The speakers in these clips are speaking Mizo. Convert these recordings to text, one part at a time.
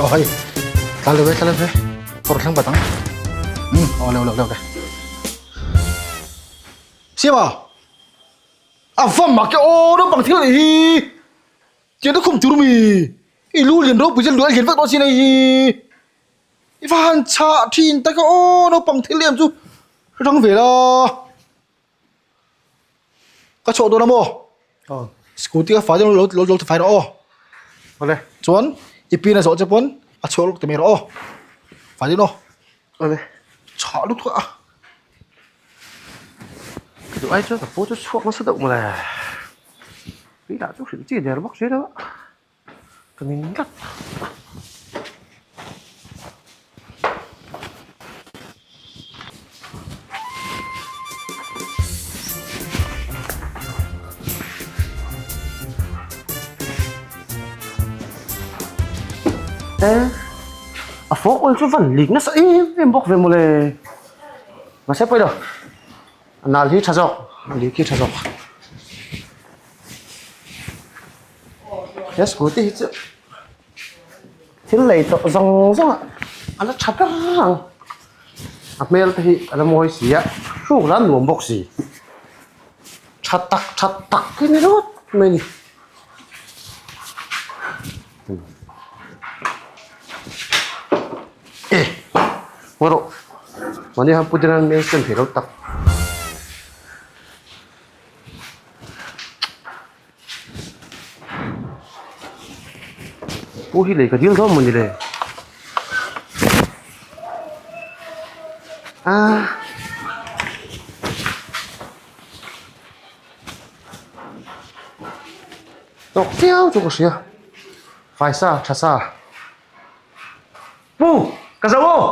Aw hei, tla lo ve, tla lo ve. Kawr thleng vat ang. Um, aw leu leu leu le. Siama! A va mak e aw, naupang thil anih hi. Tiang te khum tur mi. I lu lian ropui chu luai lian vek dawn sin hei hi. I va han chhah thin tak e aw, naupang thil em chu hre hrang ve la. Ka chhuah dawn a maw? Aw. Scooty ka fai dawn lo lo lo fai rawh aw. Awle. Chuan i pin a zawh che pawn a chhuah lawk ta mai rawh aw. Fai dawn aw. Awle. Chhah lutuk a. Ka duh ai chuan ka pu chu chhuak nasa deuh mawle. Tui lah chu hrilh chi der bawk si lo a. Ka ning tlat. E a fork oil chu van lik nasa em em bawk ve mawle mahse pawilo a nal hi tha zawk a lik hi tha zawk. He scooty hi chu thil lei tawh zawng zawng ah a la tha ber ang a hmel te hi a la mawi si a hruk lah a nuam bawk si tha tak tha tak hi ni ringawt mai a ni. E ngawi rawh mahni han put in an main stand thei lo tak. Pu hi lei ka dil dawn mawni le a tawk chiau chu ka hria faisa tha sa pu ka zo aw.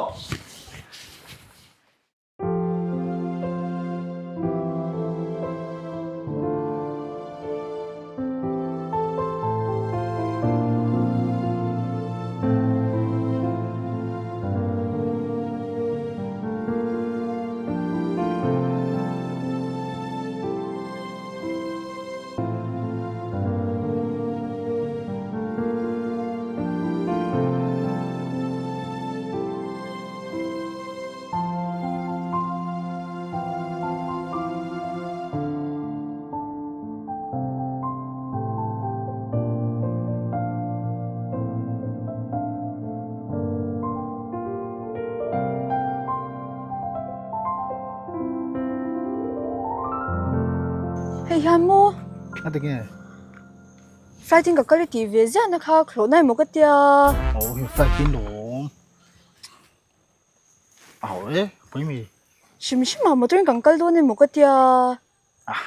Hei hian maw? A ti nge? Flight in ka kal i tih ve ziah na kha thlawh na emaw ka tia. Aw hei flight in lawm. A ho e, pui mi. Hrim hrim ah motor in kan kal dawn emaw ka tia. Ah,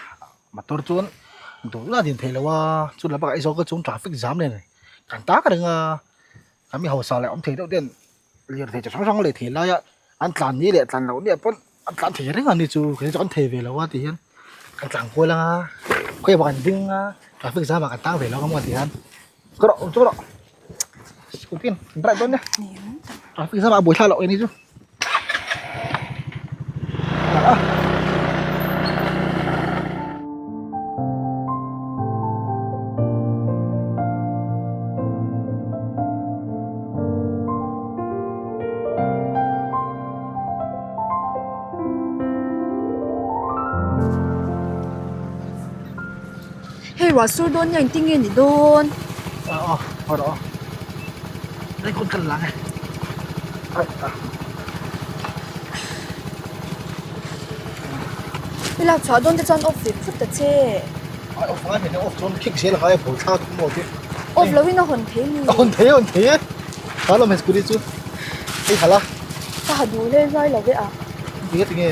motor chuan duh la din theih lo a, chu la bakah Aizawl ka chung traffic jam nen kan tak reng a, kan mi hausa leh awm thei deuh ten lirthei chi hrang hrang leh thei laia an tlan ni leh tlan loh ni ah pawn an tlan thei reng a ni chu kei chu an thei ve lo a ti hian kan tlan kual ang a, khawi ah kan ding a traffic jam ah kan tang ve lo ang a ti hian. Ka rawh chu rawh scooty in drive dawn nia traffic jam ah a buai thlak loh eng ni chu a. Hei ruah sur dawn nia engtin nge ni dawn? Aw aw haw rawh aw Hei kawt kan lang e I lak chhuah dawn te chuan off ve phut ta che. Ai off ngai hmel off chuan kick zel a ngai a ball thlak tum maw te. Off lo in a hawn thei ni. A hawn thei a hawn thei e. Kha lawm he scooty chu hei khalh a. Ka ha duh hle hluai lo ve a. Tinge tinge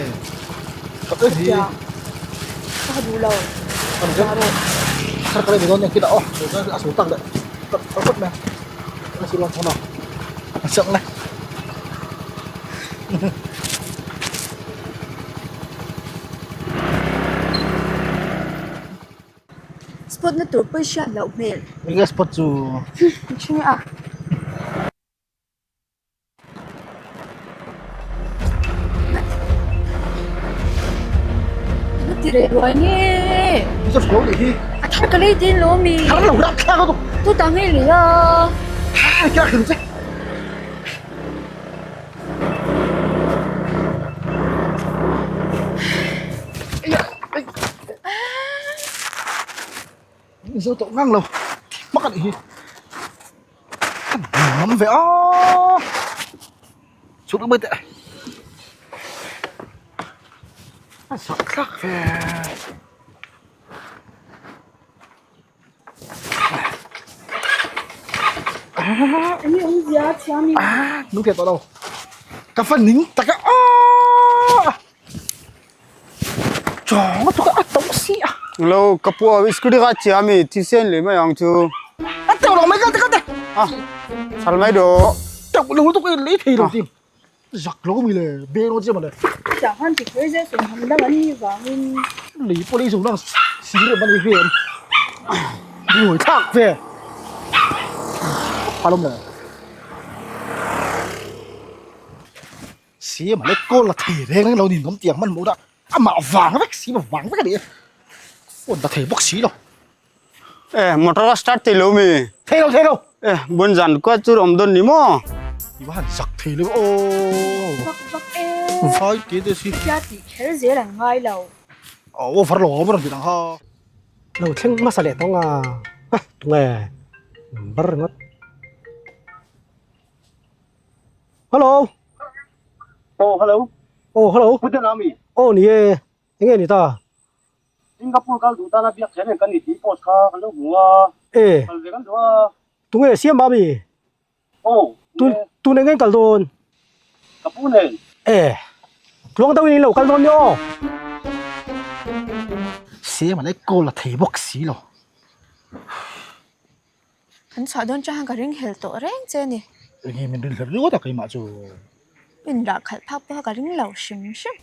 Khat em hi. Ka ha duh lo. Ka rawh. Thar ka lei dawn nia khilah aw. A so tak leh ka phawt mai a. A si lo thawm a. A chak le. Spot na tur pawh i hriat loh hmel. Enge spot chu? Ṭhing a. Ti reh ruai nge. Chu hlo ni hi. A thar ka lei din lo mi. Thar lo rak thlak a tu. Tu ta nge le a. Ha kya khim che. Zo tawh ngang lo hmak a nih hi ka nuam ve a chhuk mai teh a zah thlak ve. Enge awmzia a thiam i? Nung thei tawh lo ka fa ning tak a aaa chawng a tuk a a to si a. Lo ka pu a scooty kha a chiah ami thisen leh mai ang chu. A teuh lo mai ka te ka te. A chhal mai do. Teuh lo lutuk i lei thei lo ti. Zak lo mi le beng lo che mawle. Chutah khan ti kher zel sawm ham dang an nih vangin. Lei pawh lei zo nang sir em ani hian buai thlak ve. Phalawm le. Siam a le kawl la thei reng reng lo ni nawm tiang hman hmuh dah amah vang vek si ma vang vek a ni e. Phone la thei bawk si lo. Eh motor a start thei lo mi. Thei lo thei lo. Eh bun zan kuat chu awm dawn ni maw. I va han zak thei lo aw. Vak vak e. Vai te te si. Tia tih kher zel an ngai lo. Aw over lo awm rawn ti dang ha. Lo thleng hmasa leh tawng a. Ah tunge number ringawt. Hello. Oh hello. Oh hello. Puten ami. Oh ni e. Enge ni ta? Singapore kal duh tana biak chen kan ni tih post kha kan lo hmu a. E. Kal ve kan duh a. Tunge siam ba mi? Aw. Tun tun eng eng kal dawn? Ka pu nen. E. Tluang deuhin in lo kal dawn ni aw. Siam a leh call a thei bawk si lo. Kan chhuah dawn chang ka ring hel tawh reng che ni. Enge min rin hler ringawt a keimah chu. Min rah khalh phak pawh ka ring lo hrim hrim.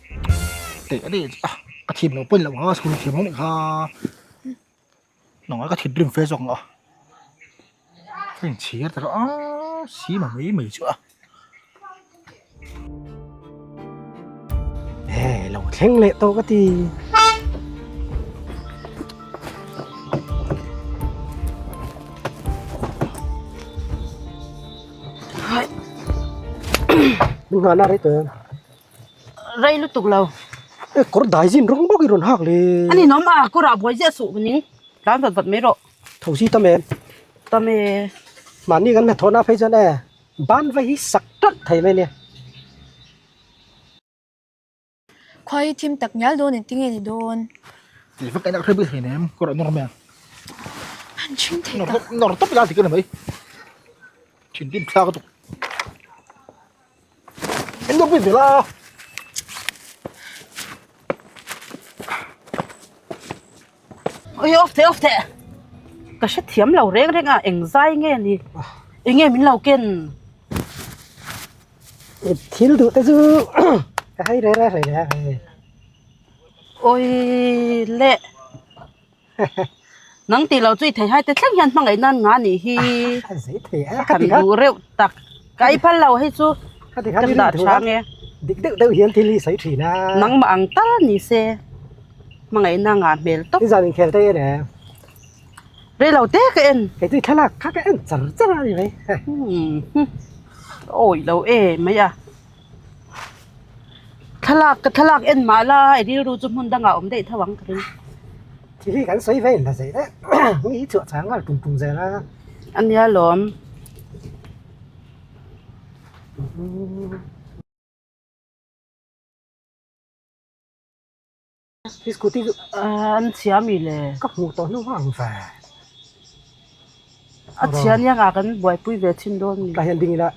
Teh a ni a, ka thiam lo pawn lo ang a, school thiam lo nih kha. Nangmah ka thinrim fe zawk ang a. Ka inchhir ta a, si ma mai mai chu a. He lo thleng leh tawh ka ti. Min nghah na rei tawh em? Rei lutuk lo. E kawr dai zin rawng bawk i rawn hak le. Ani nawm a kawrah buai ziah suh ning. Tlan vat vat mai rawh. Tho si tam em? Tam e. Mahni kan hnathawhna phei chuan e ban vai hi sak tlat thei mai nia. Khua hi thim tak ngial dawn engtin nge ni dawn? Tih vak enak hre bik thei nem kawr a nawr mai ang. An chhing thei tak. Nawr tawp ila ti ka ni mai. Thinrim thlak a tuk. Min nawr pui zel a. Oi off teh off teh ka hre thiam lo reng reng a eng zai nge ni eng nge min lo ken thil duh te chu ka hei reng reng reng reng oi le nang tih lo chu i thei hai te thleng hian hmangaih nan nga nih hi zei thei a kan duh reuh tak ka ei phal lo hei chu ka ti khan ka dah tha nge dik deuh deuh hian thil hi sawi thin a nangmah ang tal ni se. Hmangaihna ngah hmel tawp. Nizan inkhel te en em? Rei lo te ka en. Kei chu thlalak kha ka en char char a ni mai. Awi lo e mai a. Thlalak ka thlalak en mah la i rilru chu hmun dangah awm daih tho ang ka ring. Thil hi kan sawi ve in la zei daih. Mi hi chhuah chang nghal tum tum zel a. Ania lawm. Scooty chu an chhia mi le. Ka hmuh tawh hnu ang ve. A chhia nia nga kan buaipui ve thin dawn mi. Tlai hian ding ila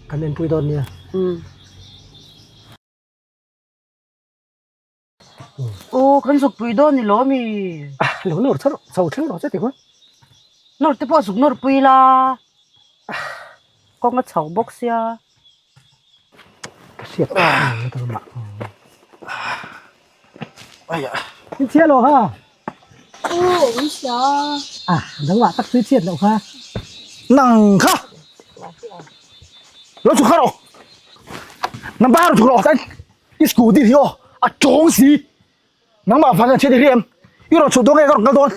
kan enpui dawn nia. Aw kan zuk pui dawn ni lo mi. Lo nawr chho chho thleng rawh che ti khawn. Nawr te pawh zuk nawr pui la. Kawng a chho bawk sia. Ka hriat ang mah. In chhiat lo ha. Aw in chhia. À nangmah tak chu i chhiat loh kha. Nang kha. Lo chhuk kha rawh. Nang pa rawh chhuk rawh tan. I scooty hi aw a tawng si. Nangmah vang hian chhiat i hria em? I rawn chhuk dawn nge ka rawn kal dawn?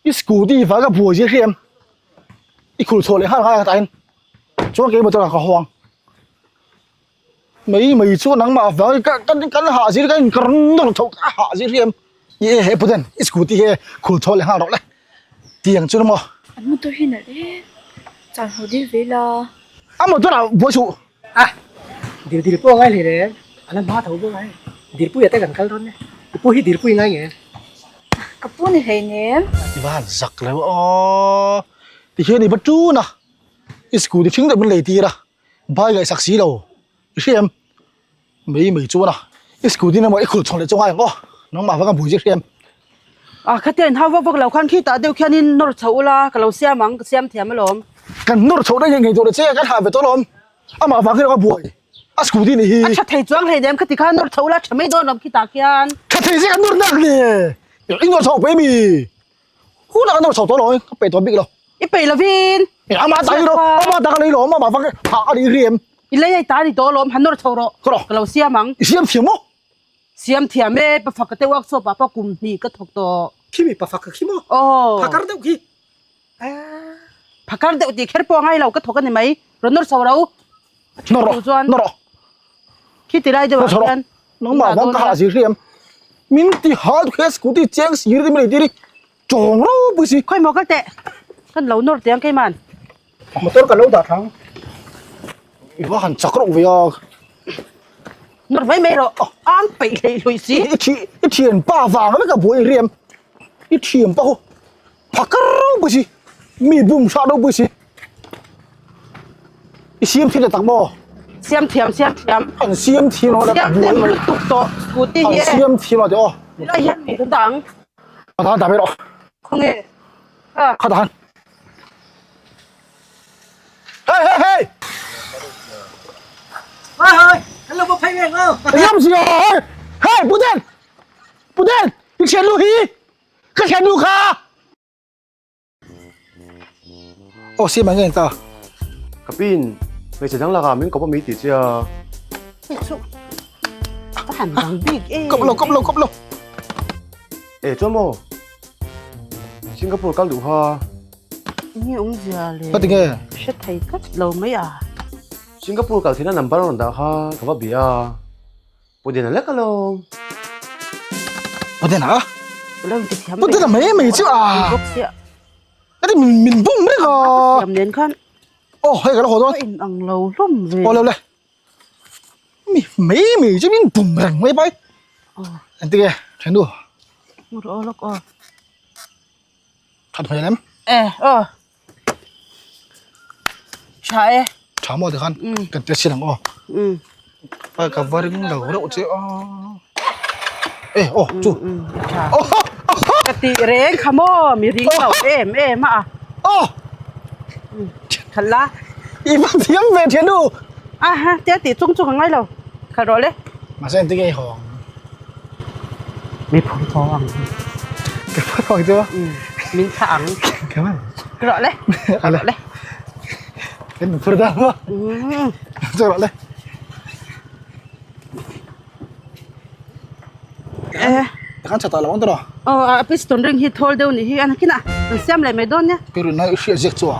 I scooty vang ka buai zia hria em? I khul chhuah leh nghal ngai ang tain chuan keimah chuan ka haw ang. Mai mai chu nangmah vang ka kan kan hah zir ka in ka rawn nawr tho ka hah zir hria em? I e he puten i scooty hi khul chhuah leh nghal rawh le tiang chu maw. An motor hi nalh e chan ho dil ve la. A motor ah buai suh. A dil dil pawh a ngai hle le a la hma tho bawk a hei dilpui ah te kan kal dawn e i pu hi dilpui ngai nge. Ka pu ni hleinem. I va han zak lo aw tikhian i va tun a i scooty hring deuh min lei tir a bike ngaihsak si lo i hria em. Mai mai chuan a, i scooty emaw i khulh chhawn leh chu ngai ang aw, nangmah vang a bui zir hriam. A khatia in hau vak vak lo khan khitah deuh khian in nawr chho ula ka lo siam ang, ka siam thiam alawm. Kan nawr chho daih ngei tur che kan hah ve tawh alawm, amah vang hian a buai, a scooty nih hi. A tha thei chuang hleinem khati khan nawr chho ula tha mai dawn awm khitah khian. Tha thei zia kan nawr nak le, i nawr chho pei mi, hunah kan nawr chho tawh alawm, ka peih tawh bik lo. I peih lovin. Amah tak ilo, amah tak a lei lo, amah vang hah a nih riam. I lei ai ta ni tawh alawm, han nawr chho rawh. Ka rawh. Ka lo siam ang. I siam thiam maw? Siam thiam e, pa fak ka te workshop ah pawh kum hnih ka thawk tawh. Khi mi pa fak ka khi maw? Aw. Phakar deuh khi. Phakar deuh tih kher pawh a ngai lo, ka thawk a ni mai. Rawn nawr chho ro. Nawr rawh, nawr rawh. Khi ti lai deuh ah khian. Nangmah vang ka hah zir hriam. Min ti hal khi scooty cheng sir ti mi lei tir i. Chawng ropui si. Khawi maw kal teh. Kan lo nawr teh ang keiman. Motor ka lo dah thang. I va han chak reuh ve a. Nawr mai mai rawh. Ang peih hlei hlui si. I thi i thian pa vang vek a buai riam. I thian pa ho phakar ropui si. Mi bum hra ropui si. I siam thiam tak maw? Siam thiam siam thiam. An siam thiam lo. Siam thiam lutuk tawh scooty hi. An siam thiam lo teh aw. Lai hian mi kan dang. A dan dah mai rawh. Khawnge? A. Kha dan. Hey hey hey. Hoi hoi, hello ba phei ve ngo. Yam si hey. Hey Puten. Puten, i thian lu hi. Ka thian lu kha. Aw siam ang nge ta. Ka pin hmeichhe dang lakah min kawp a mi tih che a. Chu ka han dang bik e. Kawp lo kawp lo kawp lo. E chuan maw Singapore kal duh kha. Nge awmzia le. Ka ti nge. Hre thei tlat lo mai a. Singapore kal theihna number a rawn dah kha ka va bia a. Pudena lek alawm. Pudena a? Lo inti thiam Pudena mai mai chu a. Bawk sia. Ka ti min min bum reng a. Siam nen khan. Oh hei ka lo haw dawn. Ka in ang lo hlawm ve. Aw lo le. Mi mai mai chu min bum reng mai pai. Engti nge thenu. Ngur aw lawk aw. That hmel em? E aw. Tha e. Tha maw tikhan kan test sin ang aw. Pai ka va ring lo reuh che aw. E aw chu. Tha. Ka ti reng kha maw mi ring lo em em a. Aw. Khat la. I va thiam ve thian u. A ha tia tih chung chung a ngai lo. Khat rawh le. Mahse engtin nge i haw ang? Mi phur thaw ang. Ka phur thaw ang chu. Min thlah ang. Ka man. Ka rawh le. Ka rawh le. Min phur dan maw? Chu rawh le. Eh. Kan chata lo ang tawh. Aw a piston ring hi thawl deuh nih hi a nakinah an siam leh mai dawn nia. Ka rin ai i hriat ziak chu a.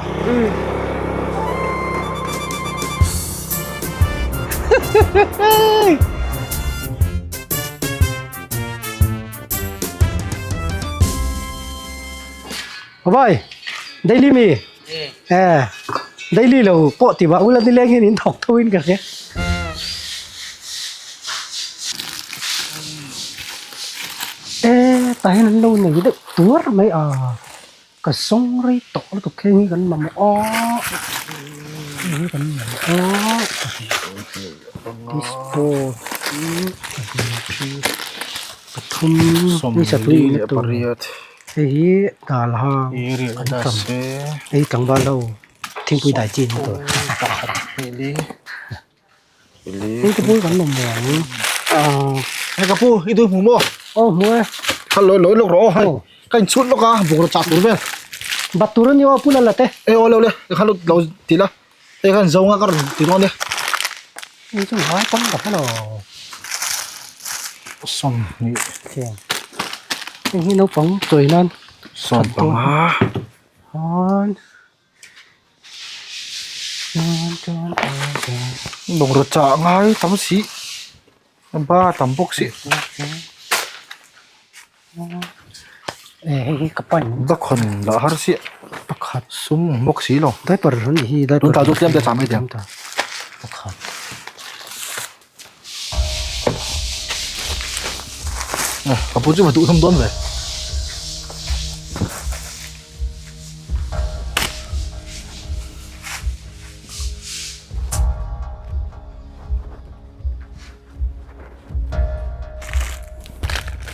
Vai daily mi eh daily lo pawh ti mah ula nileng hian in thawk tho in ka hria. Eh tah hian an lo nei deuh tuar mai a. Ka zawng rei tawh lutuk heng hi kan mamawh a, heng hi kan mamawh a, dispo pathum ni satui na tur hei hi dal hang an tam hei tlangval ho thingpui dai chi na tur hei te pawh kan mamawh ang ah. Hei ka pu i duh hmu maw? Aw hmu e. Kha lawi lawi lawk rawh aw hei ka inchhut lawk a bungraw chah tur vel. Bat tur a ni aw pu lala te. E aw le aw le kha lo lo ti la hei khan zo nga ka rawn ti dawn e. Hei chu ngai pang ka hre lo. 20. Thiam. Heng hi naupang chawi nan. 15. Chuan. Bungraw chah ngai tam si ba tam bawk si. Hei hi ka pan ka khawn lah har chiah pakhat sum ang bawk si lo diaper an nih hi diaper tun ta chu tlem te chah mai teh ang pakhat ka pu chu va duh thum dawn ve.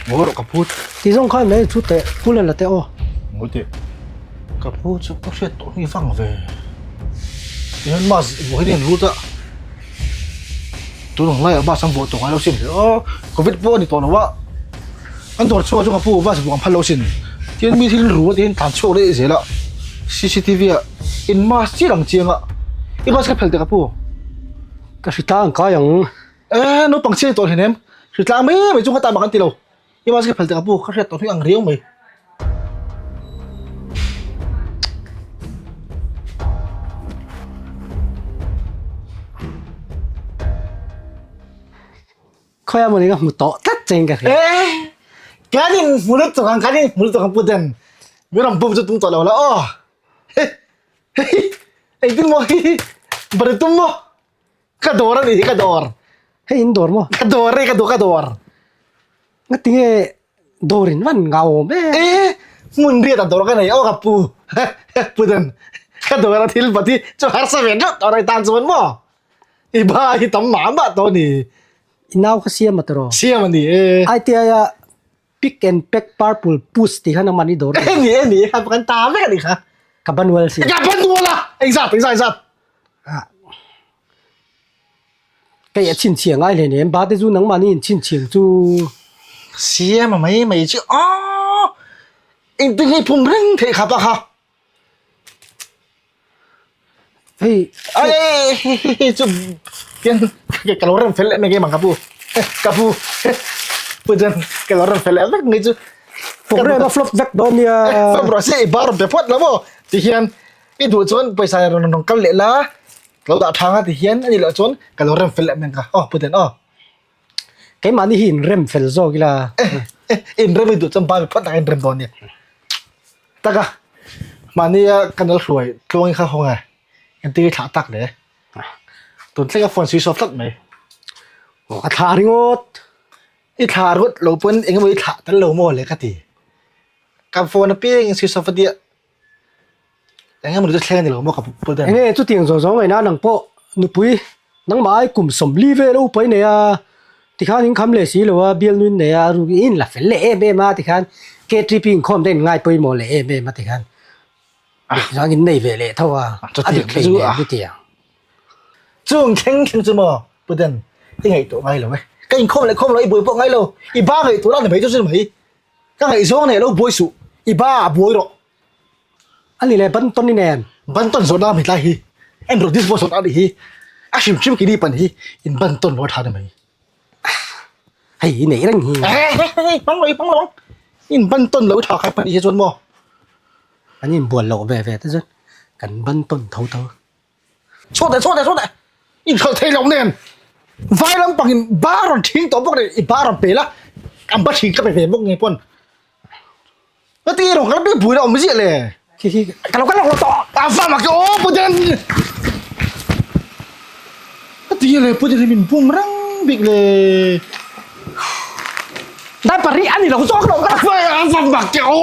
Ngawi rawh ka pu. Ti zawng khan mai chu teh pu len la teh aw. Ngawi teh. Ka pu chu ka hriat tawh hi vang ve. Tihian mask vuah hian lut a. Tun ang laiah mask an vuah tawh ngai lo sin hle aw. Covid pawh a ni tawh lo a. An dawr chhuak chu ka pu mask vuah an phal lo sin. Tihian mi thil ru a tihian tlan chhuak daih zel a. CCTV ah in mask chiah ang chiang a. I mask ka phel teh ka pu. Ka hritlang kai ang. Eh, naupang chhiat tawh hleinem. Hritlang mai mai chu ka tam ang an ti lo. I mask ka phel teh ka pu, ka hriat tawh hnu ang riau mai. Khawi a mawni ka hmu tawh tlat che in ka hria. Eh, kan in hmu lutuk ang, kan in hmu lutuk ang pu Den. Mi rawn bum chu tum tawh lo la aw. Engtin maw hi bari tum maw? Ka dawr a nih hi ka dawr. Hei in dawr maw? Ka dawr e ka dawr ka dawr. Ngati nge dawr in van ngau awm e? E hmun riat a dawr ka nei aw ka pu. Pu den ka dawr a thil pat hi chu harsa ve deuh tawh rai tan chuan maw? I ba hi tam mah mah tawh a ni. I nau kha siam a tiraw? Siam a ni e. ITI a Pick and pack purple push tih khan amahni dawr e ni e ni kha kan ta vek ani kha. Ka banwal si. Ka banwal a! Engzat engzat engzat. Kei a chhinchhiah ngai hle nem ba te chu nangmahni in chhinchhiah chu. Siam a mai mai chu aw engtin nge phum reng theih kha pa kha. Hei ai chu tian ka lo rem fel leh mai nge mang ka pu ka pu pu chuan ka lo rem fel leh vek mai chu program a flop vek dawn nia flop rawh se i bar rawn pe phawt lo maw ti hian i duh chuan pawisa rawn rawn kal leh la ka lo dah tha ang a ti hian ani loh chuan ka lo rem fel leh mai ang ka aw pu ten aw keimahni hi in rem fel zawk ila in rem i duh chuan bar pe phawt ang in rem dawn nia. Tak a, mahnia ka nal hruai tluangin kha hawng e, engtin i thlah tak le? Tun thleng a phone switch off tlat mai. Aw ka thlah ringawt. I thlah ringawt lo pawn eng emaw i thlah tel lo maw le ka ti. Ka phone apiangin switch off a tia eng emaw ni chu thleng a ni lo maw ka pu den. Enge chutiang zawng zawng ngaihna nang pawh nupui Nangmah ai kum sawmli vel a upa i nei a, tikhan in kham leh si lo a, bialnu in nei a, ruk i in la fel leh em em a tikhan KTP inkhawm te in ngai pawimawh leh em em a tikhan chuan in nei ve leh tho a, a dik hlei nen chutiang. Chung thleng thleng chu maw Pu Den i ngaihtuah ngai lo e, ka inkhawm leh khawm lo i buai pawh ngai lo, i ba ngaihtuah la ni mai chu chu ni mai, ka ngaihzawng nei lo buai suh, i ba a buai rawh. A ni le Banton i nen. Banton zawhna mi tlai hi en rawh this zawhna anih hi a hrim hrim kini pan hi in Banton rual tha ni mai. Hei i neih reng hi. Hei hmang lo i hmang lo ang in Banton lo i tha khai pan hi chuan maw. An inbual loh ve ve te chuan kan Banton tho tho. Chhuat eh chhuat eh chhuat eh in hralh thei lo nen vai lampang in ba rawn thing tawh bawk nen i ba rawn pe la an ba thing ka pe ve bawk nge pawn. Ka ti rawh ka la bui la awm ziah le. Khi khi ka lo kal lo tawh. A va mak aw Puten. Ka ti le Puten hi min bum reng bik le. Dai pari ani lo zawk lo ka. A va mak aw.